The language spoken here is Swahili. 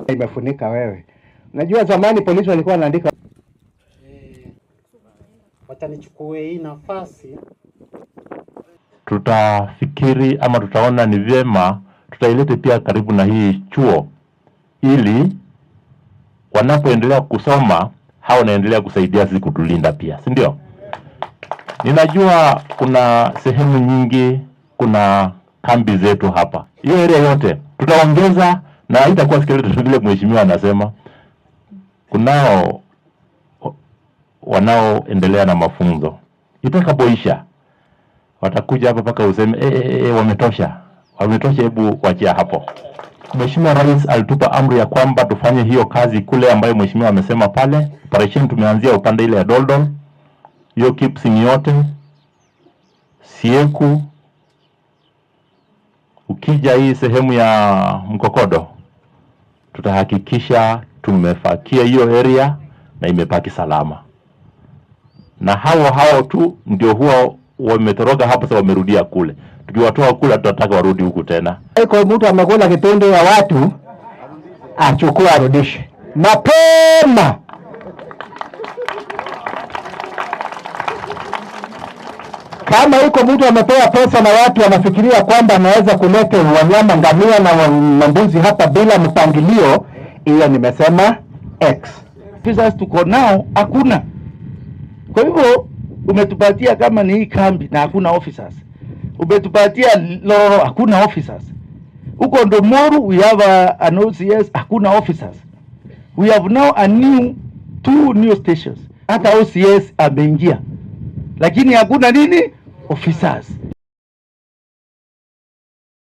Imefunika wewe. Unajua zamani polisi walikuwa wanaandika. Wacha nichukue hii nafasi. Tutafikiri ama tutaona ni vyema tutailete pia karibu na hii chuo ili wanapoendelea kusoma hao wanaendelea kusaidia sisi kutulinda pia, si ndio? Ninajua kuna sehemu nyingi, kuna kambi zetu hapa, hiyo area yote tutaongeza na haitakuwa skeleton vile mheshimiwa anasema. Kunao wanaoendelea na mafunzo, itakapoisha watakuja hapa mpaka useme e, e, e, wametosha, wametosha, hebu wachia hapo. Mheshimiwa Rais alitupa amri ya kwamba tufanye hiyo kazi kule ambayo mheshimiwa amesema pale. Operation tumeanzia upande ile ya Doldol, hiyo Kipsing yote, Sieku, ukija hii sehemu ya Mkokodo, tutahakikisha tumefakia hiyo area na imepaki salama, na hao hao tu ndio huwa wametoroka hapo, sasa wamerudia kule. Tukiwatoa kule, tutataka warudi huku tena. Iko mtu amekula kipindi ya watu, achukue arudishe mapema. Kama iko mtu amepewa pesa na watu anafikiria kwamba anaweza kuleta wanyama ngamia na mbuzi hapa bila mpangilio, hiyo nimesema X. Officers tuko nao hakuna. Kwa hivyo umetupatia kama ni hii kambi na hakuna officers, umetupatia Loro hakuna officers, huko Ndomoru we have an OCS hakuna officers. We have now a new two new stations, hata OCS ameingia lakini hakuna nini officers.